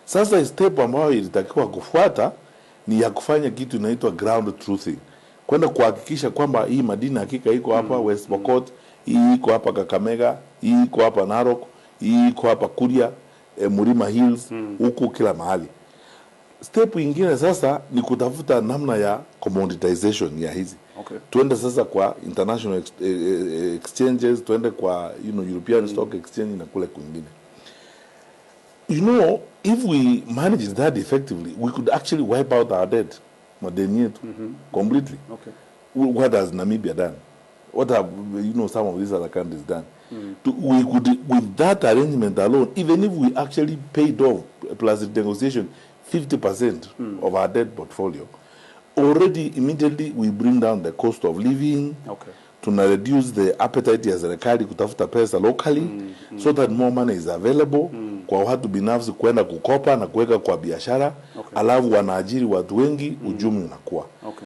Sasa step ambayo ilitakiwa kufuata ni ya kufanya kitu inaitwa ground truthing, kwenda kuhakikisha kwamba hii madini hakika iko hapa West Pokot, hii iko hapa Kakamega, hii iko hapa Narok, hii iko hapa Kuria, Mlima Hills, huku kila mahali. Step ingine sasa ni kutafuta namna ya commoditization ya hizi. Tuende sasa kwa international exchanges, tuende kwa European Stock Exchange na kule kwingine. If we manage that effectively, we could actually wipe out our debt, madeni yetu, completely. What has Namibia done? What have some of these other countries done? We could, with that arrangement alone, even if we actually paid off plus negotiation 50% of our debt portfolio, already immediately we bring down the cost of living. Tuna reduce the appetite ya serikali kutafuta pesa locally so that more money is available kwa watu binafsi kwenda kukopa na kuweka kwa biashara. Alafu wanaajiri watu wengi, uchumi unakuwa.